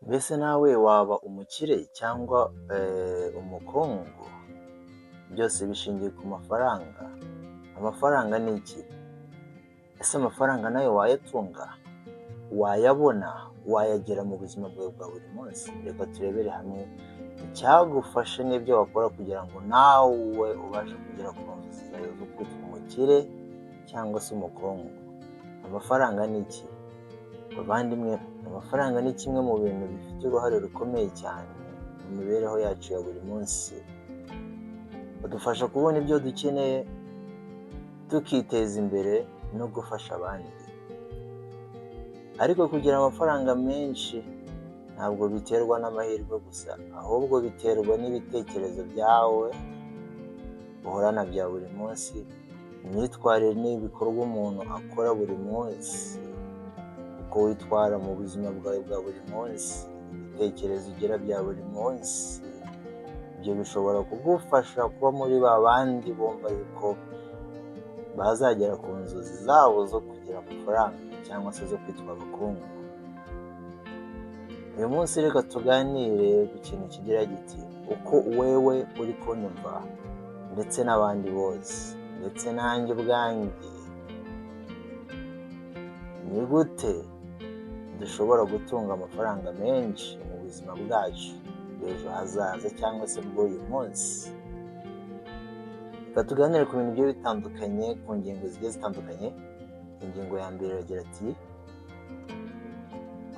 Mbese nawe waba umukire cyangwa umukungu? Byose bishingiye ku mafaranga. Amafaranga ni iki? Ese amafaranga nayo wayatunga? Wayabona? Wayagera mu buzima bwawe bwa buri munsi? Reka turebere hamwe icyagufasha n'ibyo wakora kugira ngo nawe ubashe kugera ku nzozi zawe zo kwitwa umukire cyangwa se umukungu. Amafaranga ni iki? Bavandimwe, amafaranga ni kimwe mu bintu bifite uruhare rukomeye cyane mu mibereho yacu ya buri munsi. Adufasha kubona ibyo dukeneye, tukiteza imbere no gufasha abandi. Ariko kugira amafaranga menshi ntabwo biterwa n'amahirwe gusa, ahubwo biterwa n'ibitekerezo byawe uhorana bya buri munsi, imyitwarire n'ibikorwa umuntu akora buri munsi, uko witwara mu buzima bwawe bwa buri munsi, ibitekerezo ugira bya buri munsi. Ibyo bishobora kugufasha kuba muri ba bandi bumva yuko bazagera ku nzozi zabo zo kugira amafaranga cyangwa se zo kwitwa abakungu. Uyu munsi reka tuganire ku kintu kigira giti: uko wewe uri kunyumva ndetse n'abandi bose, ndetse nanjye ubwanjye, ni gute dushobora gutunga amafaranga menshi mu buzima bwacu bw'ejo hazaza cyangwa se bw'uyu munsi? Reka tuganire ku bintu bigiye bitandukanye, ku ngingo zigiye zitandukanye. Ingingo ya mbere iragira ati: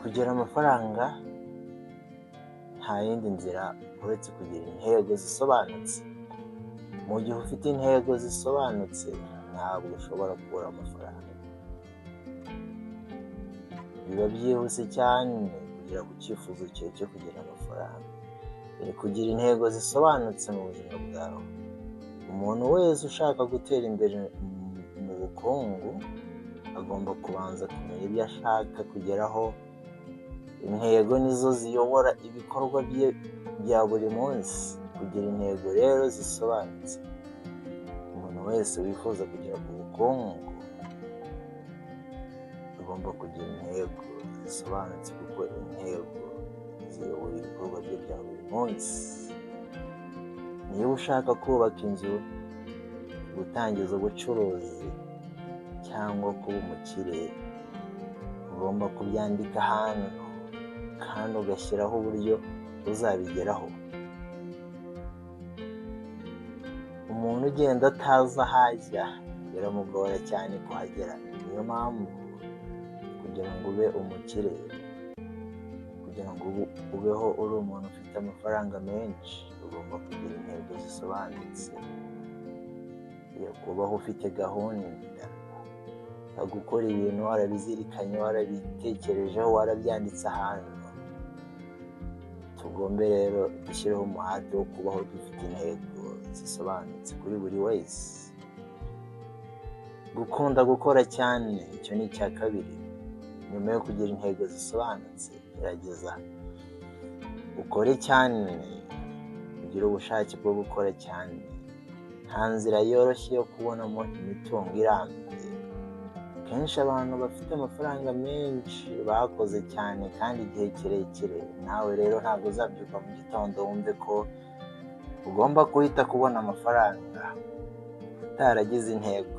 kugira amafaranga nta yindi nzira uretse kugira intego zisobanutse. Mu gihe ufite intego zisobanutse, ntabwo ushobora kubura amafaranga. Biba byihuse cyane kugera ku cyifuzo cyawe cyo kugira amafaranga. Kugira intego zisobanutse mu buzima bwawe. Umuntu wese ushaka gutera imbere mu bukungu agomba kubanza kumenya ibyo ashaka kugeraho. Intego nizo ziyobora ibikorwa bye bya buri munsi. Kugira intego rero zisobanutse, umuntu wese wifuza kugera ku bukungu agomba kugira intego zisobanutse, kuko intego ziyobora ibikorwa bye bya buri munsi. Niba ushaka kubaka inzu, gutangiza ubucuruzi cyangwa kuba umukire, ugomba kubyandika ahantu kandi ugashyiraho uburyo uzabigeraho. Umuntu ugenda atazi aho ajya biramugora cyane kuhagera. Niyo mpamvu kugira ngo ube umukire, kugira ngo ubeho uri umuntu ufite amafaranga menshi, ugomba kugira intego zisobanutse, kubaho ufite gahunda, gukora ibintu warabizirikanye, warabitekerejeho, warabyanditse ahantu. Tugombe rero dushyireho umuhate wo kubaho dufite intego zisobanutse kuri buri wese. Gukunda gukora cyane, icyo ni icya kabiri. Nyuma yo kugira intego zisobanutse, gerageza ukore cyane, ugire ubushake bwo gukora cyane. Nta nzira yoroshye yo kubonamo imitungo irambye. Kenshi abantu bafite amafaranga menshi bakoze cyane kandi igihe kirekire. Nawe rero ntabwo uzabyuka mu gitondo wumve ko ugomba guhita kubona amafaranga utaragize intego,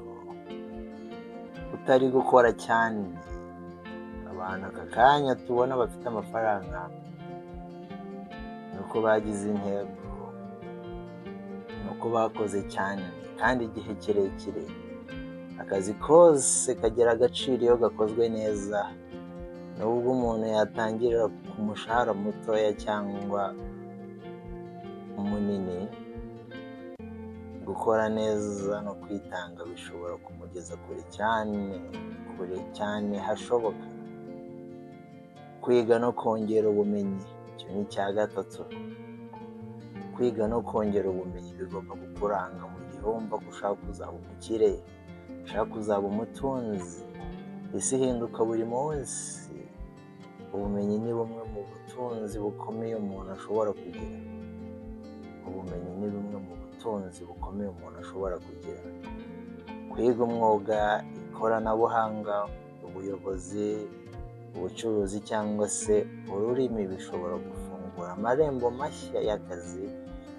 utari gukora cyane. Abantu aka kanya tubona bafite amafaranga ni uko bagize intego, ni uko bakoze cyane kandi igihe kirekire. Akazi kose kagira agaciro iyo gakozwe neza, nubwo umuntu yatangirira ku mushahara mutoya cyangwa munini, gukora neza no kwitanga bishobora kumugeza kure cyane, kure cyane hashoboka. Kwiga no kongera ubumenyi, icyo ni icya gatatu. Kwiga no kongera ubumenyi bigomba kukuranga mu gihe wumva ko ushaka kuzaba umukire, ushaka kuzaba umutunzi. Isi ihinduka buri munsi. Ubumenyi ni bumwe mu butunzi bukomeye umuntu ashobora kugira. Ubumenyi ni bumwe mu butunzi bukomeye umuntu ashobora kugira. Kwiga umwuga, ikoranabuhanga, ubuyobozi, Ubucuruzi cyangwa se ururimi bishobora gufungura amarembo mashya y'akazi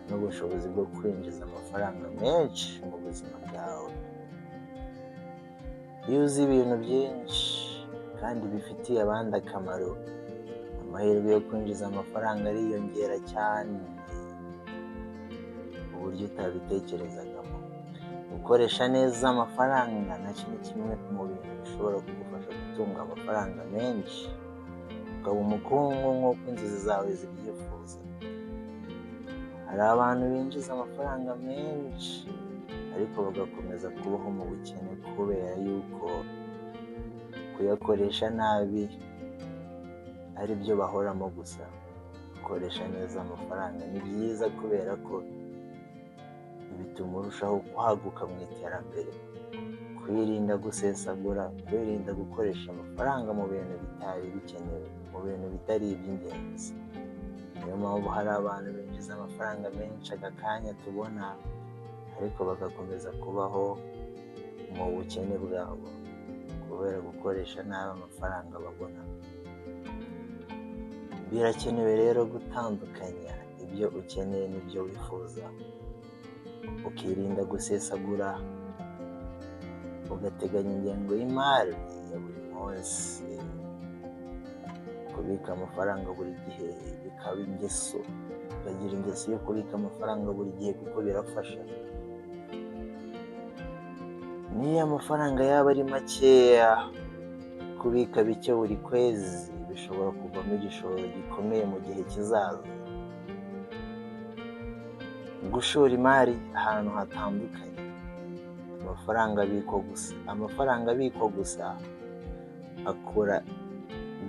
n'ubushobozi bwo kwinjiza amafaranga menshi mu buzima bwawe. Iyo uzi ibintu byinshi kandi bifitiye abandi akamaro, amahirwe yo kwinjiza amafaranga ariyongera cyane mu buryo utabitekerezagamo. Gukoresha neza amafaranga nacyo ni kimwe mu bintu bishobora kugufasha gutunga amafaranga menshi, ukaba umukungu nk'uko inzozi zawe zibyifuza. Hari abantu binjiza amafaranga menshi ariko bagakomeza kubaho mu bukene kubera yuko kuyakoresha nabi ari byo bahoramo gusa. Gukoresha neza amafaranga ni byiza kubera ko bituma urushaho kwaguka mu iterambere. Kwirinda gusesagura, kwirinda gukoresha amafaranga mu bintu bitari bikenewe, mu bintu bitari iby'ingenzi. Niyo mpamvu hari abantu binjiza amafaranga menshi aka kanya tubona, ariko bagakomeza kubaho mu bukene bwabo kubera gukoresha nabi amafaranga babona. Birakenewe rero gutandukanya ibyo ukeneye n'ibyo wifuza, ukirinda gusesagura, ugateganya ingengo y'imari ya buri munsi. Kubika amafaranga buri gihe bikaba ingeso, ukagira ingeso yo kubika amafaranga buri gihe kuko birafasha. Niyo amafaranga yaba ari makeya, kubika bike buri kwezi bishobora kuvamo igishoro gikomeye mu gihe kizaza. Gushora imari ahantu hatandukanye, amafaranga abikwa gusa akura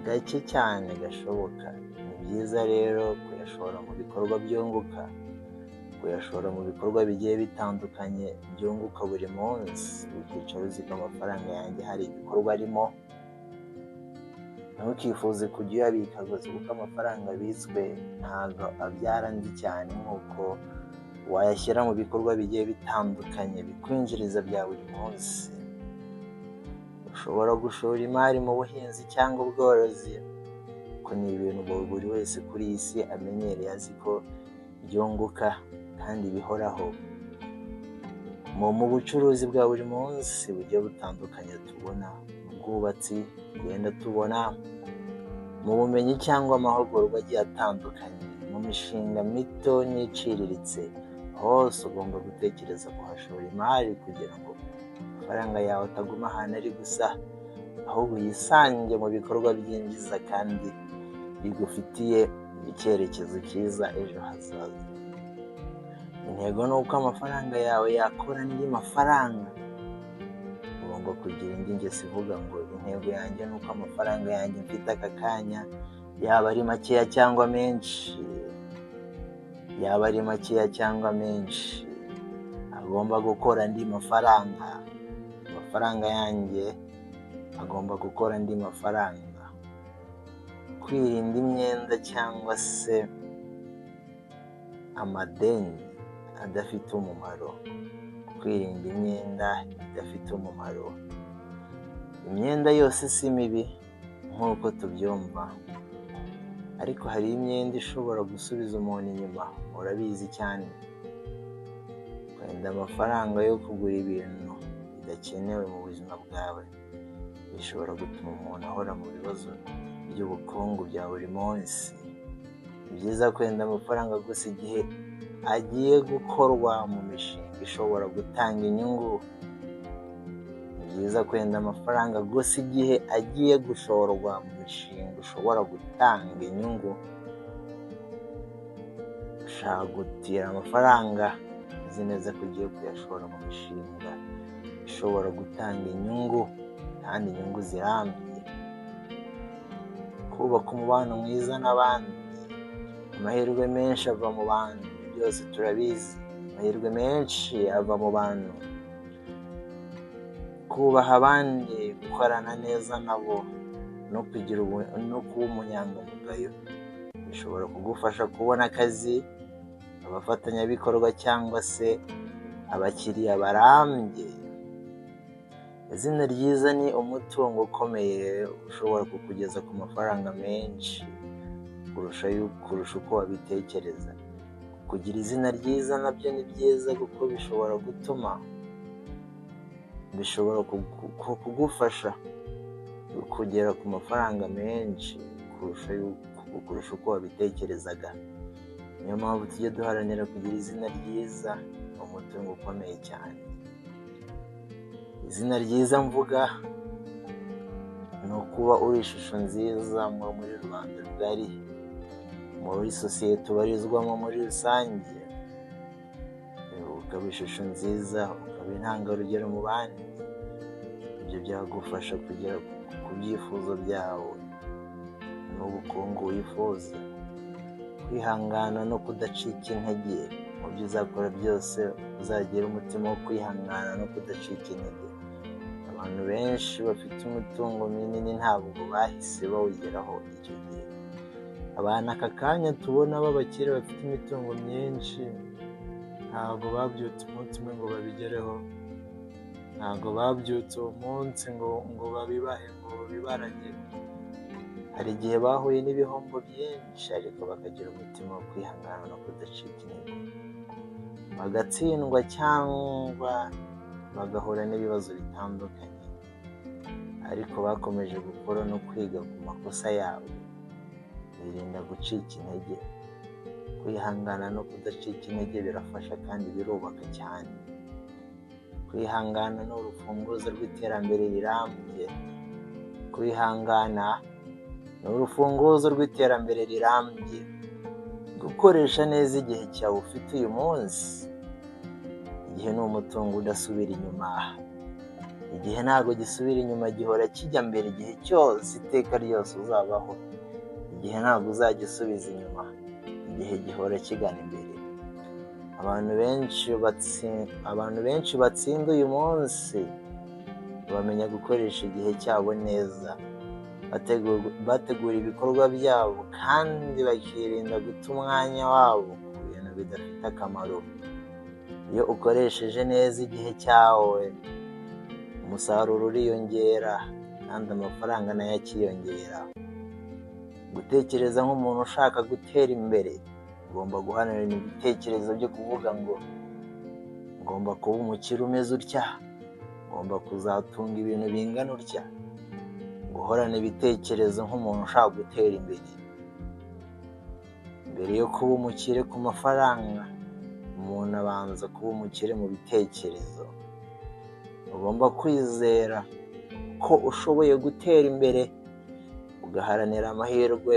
gake cyane gashoboka. Ni byiza rero kuyashora mu bikorwa byunguka, kuyashora mu bikorwa bigiye bitandukanye byunguka buri munsi, ukicara uzi ko amafaranga yanjye hari ibikorwa arimo. Ntukifuze kujya uyabika gusa kuko amafaranga abitswe ntabwo abyara andi cyane nk'uko wayashyira mu bikorwa bigiye bitandukanye bikwinjiriza bya buri munsi. Ushobora gushora imari mu buhinzi cyangwa ubworozi, kuko ni ibintu buri wese kuri iyi si amenyereye, azi ko byunguka kandi bihoraho. Mu bucuruzi bwa buri munsi bugiye butandukanye tubona, mu bwubatsi tugenda tubona, mu bumenyi cyangwa amahugurwa agiye atandukanye, mu mishinga mito n'iciriritse, hose ugomba gutekereza kuhashora imari kugira ngo amafaranga yawe ataguma ahantu ari gusa, ahubwo yisange mu bikorwa byinjiza kandi bigufitiye icyerekezo cyiza ejo hazaza. Intego ni uko amafaranga yawe yakora andi mafaranga. Ugomba kugira indi ngeso ivuga ngo intego yanjye ni uko amafaranga yanjye mfite aka kanya yaba ari makeya cyangwa menshi, yaba ari makeya cyangwa menshi, agomba gukora andi mafaranga. Amafaranga yanjye agomba gukora andi mafaranga. Kwirinda imyenda cyangwa se amadeni adafite umumaro. Kwirinda imyenda idafite umumaro. Imyenda yose si mibi nk'uko tubyumva, ariko hari imyenda ishobora gusubiza umuntu inyuma, urabizi cyane. Kwenda amafaranga yo kugura ibintu bidakenewe mu buzima bwawe bishobora gutuma umuntu ahora mu bibazo by'ubukungu bya buri munsi. Ni byiza kwenda amafaranga gusa igihe agiye gukorwa mu mishinga ishobora gutanga inyungu. Ni byiza kwenda amafaranga gusa igihe agiye gushorwa mu mishinga ushobora gutanga inyungu. Ushaka gutira amafaranga uzi neza ko ugiye kuyashora mu mishinga ishobora gutanga inyungu kandi inyungu zirambye. Kubaka umubano mwiza n'abandi. Amahirwe menshi ava mu bantu, byose turabizi. Amahirwe menshi ava mu bantu. Kubaha abandi, gukorana neza nabo no kugira no kuba umunyangamugayo bishobora kugufasha kubona akazi, abafatanyabikorwa cyangwa se abakiriya barambye. Izina ryiza ni umutungo ukomeye ushobora kukugeza ku mafaranga menshi kurusha uko wabitekereza. Kugira izina ryiza nabyo ni byiza kuko bishobora gutuma bishobora kugufasha kugera ku mafaranga menshi kurusha uko wabitekerezaga. Niyo mpamvu tujya duharanira kugira izina ryiza, ni umutungo ukomeye cyane. Izina ryiza mvuga ni ukuba uri ishusho nziza muri rubanda rugari, muri sosiyete ubarizwamo muri rusange, ukaba ishusho nziza, ukaba intangarugero mu bandi. Ibyo byagufasha kugera ku byifuzo byawe n'ubukungu wifuza. Kwihangana no kudacika intege mu byo uzakora byose, uzagira umutima wo kwihangana no kudacika intege. Abantu benshi bafite imitungo minini ntabwo bahise bawugeraho icyo gihe. Abantu aka kanya tubona b'abakire bafite imitungo myinshi ntabwo babyutse umunsi umwe ngo babigereho, ntabwo babyutse uwo munsi ngo babibahe, ngo babibarage. Hari igihe bahuye n'ibihombo byinshi ariko bakagira umutima wo kwihangana no kudacika intege, bagatsindwa cyangwa bagahura n'ibibazo bitandukanye, ariko bakomeje gukora no kwiga ku makosa yabo, birinda gucika intege. Kwihangana no kudacika intege birafasha kandi birubaka cyane. Kwihangana ni urufunguzo rw'iterambere rirambye. Kwihangana ni urufunguzo rw'iterambere rirambye. Gukoresha neza igihe cyawe ufite uyu munsi. Igihe ni umutungo udasubira inyuma. Igihe ntabwo gisubira inyuma, gihora kijya mbere igihe cyose, iteka ryose uzabaho. Igihe ntabwo uzagisubiza inyuma, igihe gihora kigana imbere. Abantu benshi batsinda uyu munsi bamenya gukoresha igihe cyabo neza, bategura ibikorwa byabo kandi bakirinda guta umwanya wabo ku bintu bidafite akamaro. Iyo ukoresheje neza igihe cyawe, umusaruro uriyongera kandi amafaranga nayo akiyongera. Gutekereza nk'umuntu ushaka gutera imbere, ugomba guharanira ibitekerezo byo kuvuga ngo ngomba kuba umukire umeze utya, ngomba kuzatunga ibintu bingana utya. Guhorana ibitekerezo nk'umuntu ushaka gutera imbere. Mbere yo kuba umukire ku mafaranga, umuntu abanza kuba umukire mu bitekerezo. Ugomba kwizera ko ushoboye gutera imbere, ugaharanira amahirwe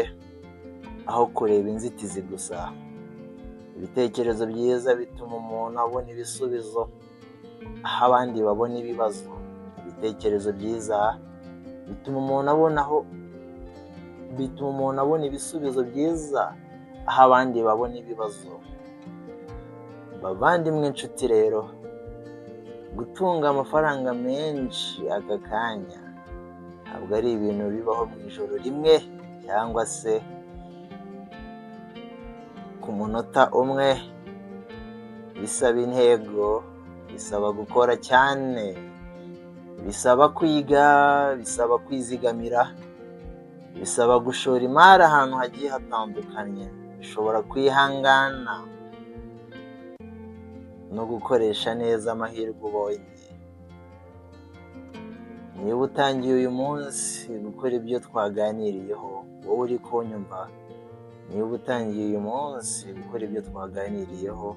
aho kureba inzitizi gusa. Ibitekerezo byiza bituma umuntu abona ibisubizo aho abandi babona ibibazo. Ibitekerezo byiza bituma umuntu abona aho bituma umuntu abona ibisubizo byiza aho abandi babona ibibazo. Bavandimwe, inshuti rero, gutunga amafaranga menshi aka kanya ntabwo ari ibintu bibaho mu ijoro rimwe cyangwa se ku munota umwe. Bisaba intego, bisaba gukora cyane, bisaba kwiga, bisaba kwizigamira, bisaba gushora imari ahantu hagiye hatandukanye, bishobora kwihangana no gukoresha neza amahirwe ubonye. Niba utangiye uyu munsi gukora ibyo twaganiriyeho, wowe uri kunyumva, niba utangiye uyu munsi gukora ibyo twaganiriyeho,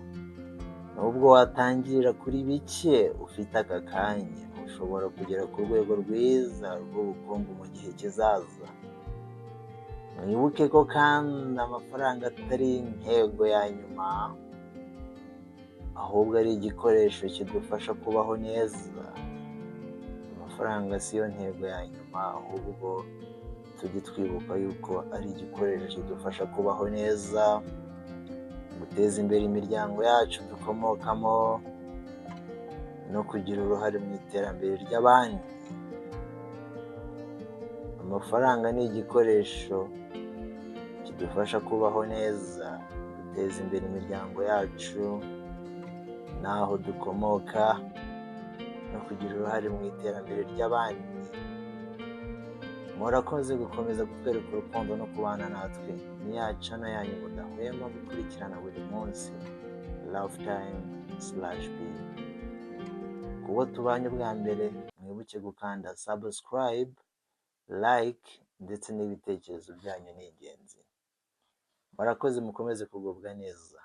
nubwo watangirira kuri bike ufite aka kanya, ushobora kugera ku rwego rwiza rw'ubukungu mu gihe kizaza. Mwibuke ko kandi amafaranga atari intego ya nyuma, ahubwo ari igikoresho kidufasha kubaho neza. Amafaranga siyo ntego ya nyuma, ahubwo tujye twibuka yuko ari igikoresho kidufasha kubaho neza, guteza imbere imiryango yacu dukomokamo no kugira uruhare mu iterambere ry'abandi. Amafaranga ni igikoresho kidufasha kubaho neza, guteza imbere imiryango yacu n'aho dukomoka no kugira uruhare mu iterambere ry'abandi. Murakoze gukomeza kutwereka urukundo no kubana natwe. Ni ya channel yanyu mudahwema gukurikirana buri munsi, Love Time slash B. Kubo tubanye bwa mbere, mwibuke gukanda subscribe, like ndetse n'ibitekerezo byanyu ni ingenzi. Murakoze, mukomeze kugubwa neza.